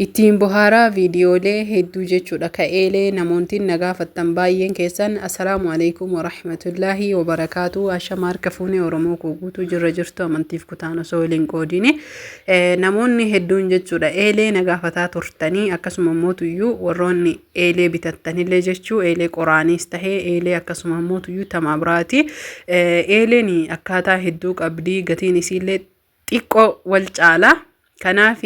Ittiin bohaaraa viidiyoolee hedduu jechuudha ka eelee namoontiin na gaafattan baay'een keessan. Assalaamu alaikum warahmatullaahi wabarakaatu. Ashama, harka fuunee Oromoo koo guutuu jirra jirtu, amantiif kutaan osoo waliin qoodini. Namoonni hedduun jechuudha eelee na gaafataa turtanii, akkasuma mootuyyuu warroonni eelee bitattanillee jechuu, eelee qoraaniis tahee eelee akkasuma mootuyyuu tamaa biraati. Eeleen akkaataa hedduu qabdii, gatiin isiillee xiqqoo wal caala. Kanaaf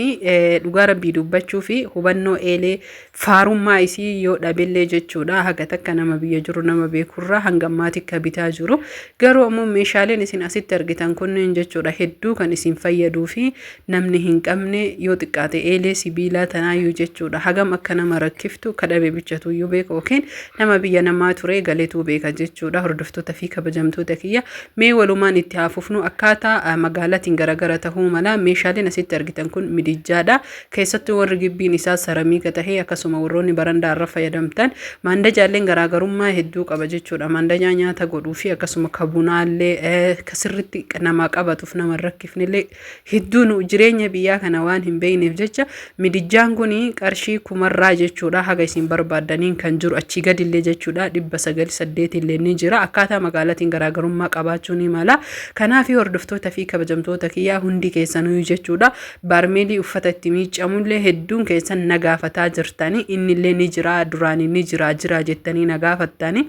dhugaa Rabbii dubbachuu fi hubannoo eelee faarummaa isii yoo dhabillee jechuudha, haga takka nama biyya jiru nama beekurraa hanga ammaatti akka bitaa jiru. Garuu ammoo meeshaaleen isin asitti argitan kunneen jechuudha hedduu kan isin fayyaduu fi namni hin qabne, yoo xiqqaate eelee sibiilaa tanaayyuu jechuudha hagam akka nama rakkiftu kadhabe bichatuyyuu beeka yookiin nama biyya namaa ture galetuu beeka jechuudha. Hordoftoota fi kabajamtoota kiyya, mee walumaan itti haa fufnu. Akkaataa magaalaatiin garagara tahuu mala. Meeshaaleen asitti argitan kun midijjaadha. Keessattuu warri gibbiin isaa saramiika tahee, akkasuma warroonni barandaa irra fayyadamtan, maandajaalleen garaagarummaa hedduu qaba jechuudha. Maandajaa nyaata godhuu fi akkasuma kabunaallee ka sirritti nama qabatuuf nama hin rakkifnellee hedduun jireenya biyyaa kana waan hin beekneef jecha, midijjaan kun qarshii kumarraa jechuudha haga isin barbaaddaniin kan jiru, achii gadillee jechuudha 908 illee ni jira. Akkaataa magaalaatiin garaagarummaa qabaachuu ni mala. Kanaaf hordoftoota fi kabajamtoota kiyyaa hundi keessanuu jechuudha, baarmeelii uffata itti miiccamullee hedduun keessan na gaafataa jirtanii, innillee ni jira, duraanii ni jira jira jettanii na gaafattanii,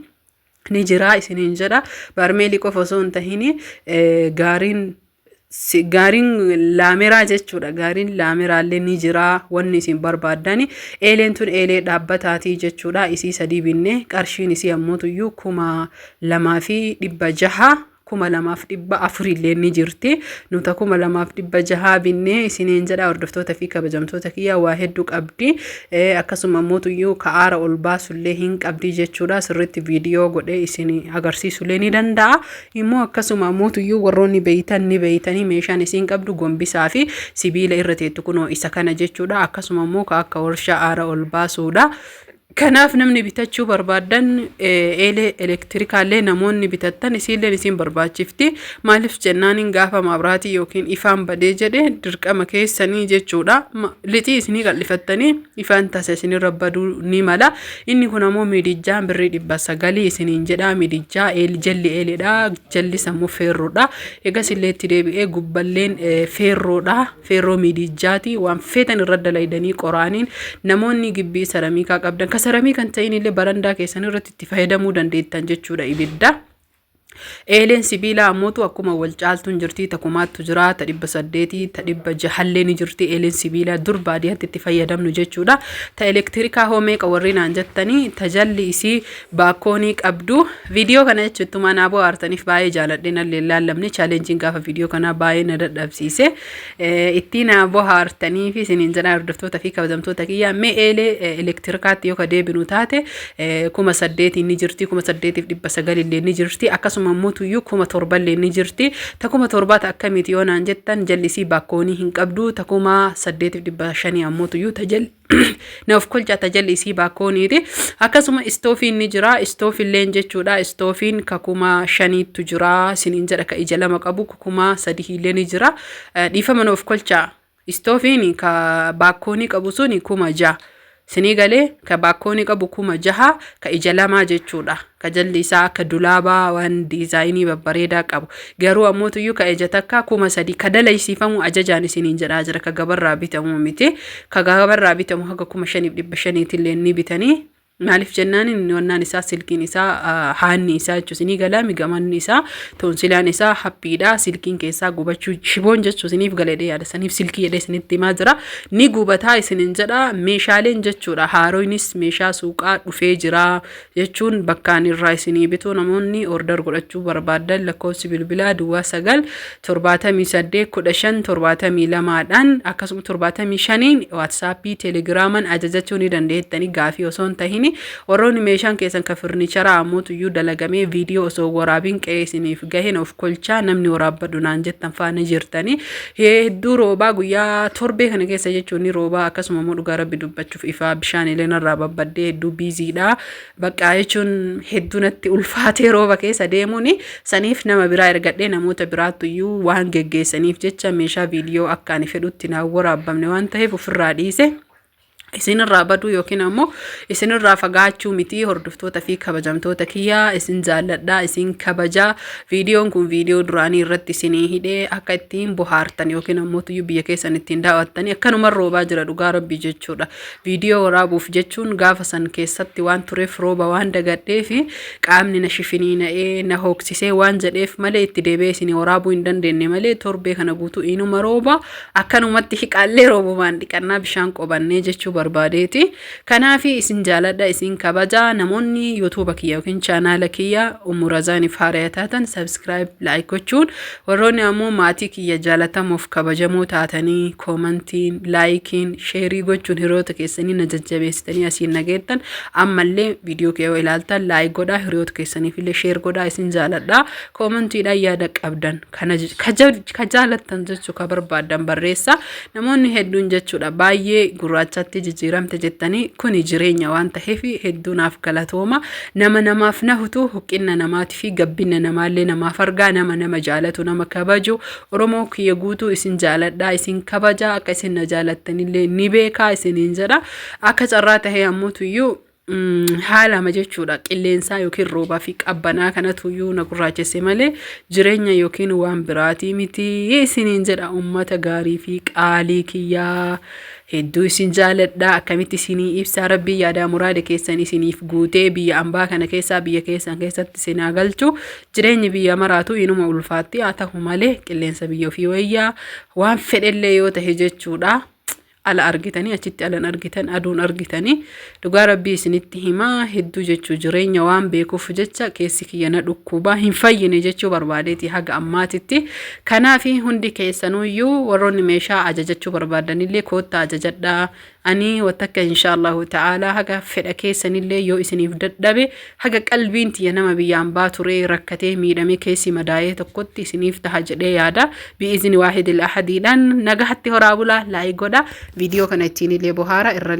ni jira isiniin jedha. Baarmeelii qofa osoo hin tahin gaariin laameraa jechuudha. Gaariin laameraallee ni jira wanni isin barbaaddani. Eeleen tun eelee dhaabbataatii jechuudha. Isii sadii binne, qarshiin isii ammoo 2600, 2400 illee ni jirti. Nuta 2600 binnee isiniin jedha. Hordoftoota fi kabajamtoota kiyyaa, waa hedduu qabdi. Akkasuma mootuyyuu ka'aara ol baasullee hin qabdi jechuudha. Sirriitti viidiyoo godhee isin agarsiisullee ni danda'a. Immoo akkasuma mootuyyuu warroonni beeytan ni beeytanii, meeshaan isiin qabdu gombisaa fi sibiila irra teettu kunoo isa kana jechuudha. Akkasuma immoo ka akka warshaa aara ol baasuudha. Kanaaf namni bitachuu barbaaddan, eelee elektirikaallee namoonni bitattan, isiilleen isin barbaachifti. Maaliif jennaaniin, gaafa mabraatii yookiin ifaan badee jedhe dirqama keessanii jechuudha. Lixii isinii qal'ifattanii ifaan tasa isinirra baduu ni mala. Inni kun ammoo midijjaan birrii 900 isiniin jedha. Midijjaa jalli eeleedha. Jalli sammuu feerroodha. Egas illee itti deebi'ee gubballeen feerroodha. Feerroo midijjaati. Waan feetan irra dalaydanii qoraaniin namoonni gibbii saramiikaa qabdan, ka saramii kan ta'in illee barandaa keessan irratti itti fayyadamuu dandeettan jechuudha ibidda. Eeleen sibiilaa ammootu akkuma wal caaltuun jirti, ta kumaattu jira, ta 800, ta 600llee ni jirti. Eeleen sibiilaa dur baadiyyaatti itti fayyadamnu jechuudha. Ta elektirikaa hoo meeqa warri naan jettanii, ta jalli isii baakkoonii qabdu. Viidiyoo kana jechuuttumaa naa bohaartaniif baay'ee jaaladhee nallee laallamne. Chaalenjiin gaafa viidiyoo kanaa baay'ee na dadhabsiise. Ittiin naa bohaartanii fi isiniin jedhaa. Hordoftoota fi kabajamtoota kiyyaa, mee eelee elektirikaatti yoo ka deebinu taate, 8000 ni jirti, 8900 illee ni jirti, akkasuma immoo tuyyuu 7000 illee ni jirti. Ta 7000 ta akkamiiti yoo naan jettan, jallisii baakkoonii hin qabdu. Ta 8500 ammoo tuyyuu ta jalli na of kolchaa, ta jalli isii baakkooniiti. Akkasuma istoofiin ni jira, istoofilleen jechuudha. Istoofiin ka 5000ttu jira isiniin jedha, ka ija lama qabu 3000 illee ni jira. Dhiifama, na of kolchaa, istoofiin ka baakkoonii qabu suni 6000 sinii galee, ka baakkoonii qabu 6000, ka ija lamaa jechuudha, ka jalli isaa akka dulaabaa waan diizaayinii babbareedaa qabu. Garuu ammoo tuyyuu ka ija takka 3000, ka dalaysiifamu ajajaan isiniin jedhaa jira, ka gabarraa bitamu miti. Ka gabarraa bitamu haga 5500tiillee ni bitanii. Maaliif jennaan, wannaan isaa, silkiin isaa, haanni isaa jechuun isinii galaa, migamanni isaa, toonsilaan isaa haphiidha. Silkiin keessaa gubachuu, shiboon jechuun isiniif galee yaada saniif silkii jedhee isinitti himaa jira. Ni gubataa isinin jedha. Meeshaaleen jechuudha haaroynis meeshaa suuqaa dhufee jira jechuun, bakkaan irraa isinii bituu namoonni order godhachuu barbaadan, lakkoofsi bilbilaa 09 78 15 72dhaan, akkasuma 75n WhatsAppii, Telegiraaman ajajachuu ni dandeettanii gaafii osoo hin tahini. Warroonni meeshaan keessan ka furniicharaa ammoo tuyyuu dalagamee viidiyoo osoo waraabiin qe'ee isiniif gaheen of kolchaa, namni waraabbadhu naan jettan faana jirtanii. Hedduu roobaa guyyaa torbee kana keessa jechuun ni roobaa. Akkasuma immoo dhugaa Rabbi dubbachuuf ifaa bishaan illee narraa babbaddee, hedduu biiziidha. Bakka jechuun hedduu natti ulfaatee rooba keessa deemuun, saniif nama biraa ergadhee, namoota biraattu iyyuu waan geggeessaniif jecha, meeshaa viidiyoo akka ani fedhutti naan waraabamne waan ta'eef ofirraa dhiise. Isinirraa baduu yookiin ammoo isinirraa fagaachuu miti. Hordoftoota fi kabajamtoota kiyyaa, isin jaalladhaa, isin kabajaa. Viidiyoon kun viidiyoo duraanii irratti isinii hidhee akka ittiin bohaartan yookiin ammoo tuyyuu biyya keessan ittiin daawwattanii. Akkanuma roobaa jira, dhugaa rabbii jechuudha. Viidiyoo waraabuuf jechuun gaafa san keessatti waan tureef, rooba waan dagadhee fi qaamni na shifiniina'ee na hooksisee waan jedheef malee itti deebi'ee isinii waraabuu hin dandeenye malee, torbee kana guutuu inuma rooba. Akkanumatti hiqaallee roobumaan dhiqannaa, bishaan qobannee jechuu barbaadeeti. Kanaafi isin jaaladha, isin kabaja. Namoonni YouTube kiyya yookiin chaanaala kiyya Ummu Razaaniif haaraya taatan subscribe, like gochuun, warroonni ammoo maatii kiyya jaalatamuuf kabajamoo taatanii koomantiin, laayikiin, sheerii gochuun hiriyoota keessanii na jajjabeessitanii asiin nageettan, ammallee viidiyoo kiyya yoo ilaaltan like godhaa, hiriyoota keessaniif illee share godhaa. Isin jaaladha. Koomantiidhaan yaada qabdan kana ka jaalattan jechuu ka barbaaddan barreessa. Namoonni hedduun jechuudha baay'ee gurraachatti jijjiiramte jettanii, kuni jireenya waan ta'eef hedduu naaf galatooma. Nama namaaf nahutu huqqinna namaatii fi gabbinna namaallee namaaf argaa. Nama nama jaalatu, nama kabaju, Oromoo kiyya guutuu isin jaaladha, isin kabaja. Akka isin na jaalattanillee ni beekaa isiniin jedha. Akka carraa tahee ammoo tuyyuu haalama jechuudha qilleensaa yookiin roobaa fi qabbanaa kanatu iyyuu na gurraachesse malee jireenya yookiin waan biraatii miti isiniin jedha. Ummata gaarii fi qaalii kiyyaa, hedduu isin jaaladha. Akkamitti isinii ibsaa? Rabbii yaadaa muraada keessan isiniif guutee biyya ambaa kana keessaa biyya keessan keessatti isin haa galchu. Jireenyi biyya maraatu inuma ulfaatti, haa ta'u malee qilleensa biyya ofii wayyaa waan fedhellee yoo tahe jechuudha. Ala argitanii, achitti alan argitan, aduun argitanii, dhugaa rabbii isinitti himaa, hedduu jechuu jireenya waan beekuuf jecha keessi kiyya na dhukkubaa hin fayyine jechuu barbaadeeti haga ammaatitti. Kanaafi hundi keessanuyyuu warroonni meeshaa ajajachuu barbaadanillee koottaa ajajadhaa. Ani wattakka insha Allahu ta'ala haga fedha keessanillee yoo isiniif dadhabe, haga qalbiin tiyya nama biyyaan baa turee rakkatee miidhamee keessi madaa'ee tokkotti isiniif taha jedhee yaada. Bi'izni waahidil ahadiidhaan nagahatti horaa bulaa. Like godha, viidiyoo kana ittiin illee bohaara irra.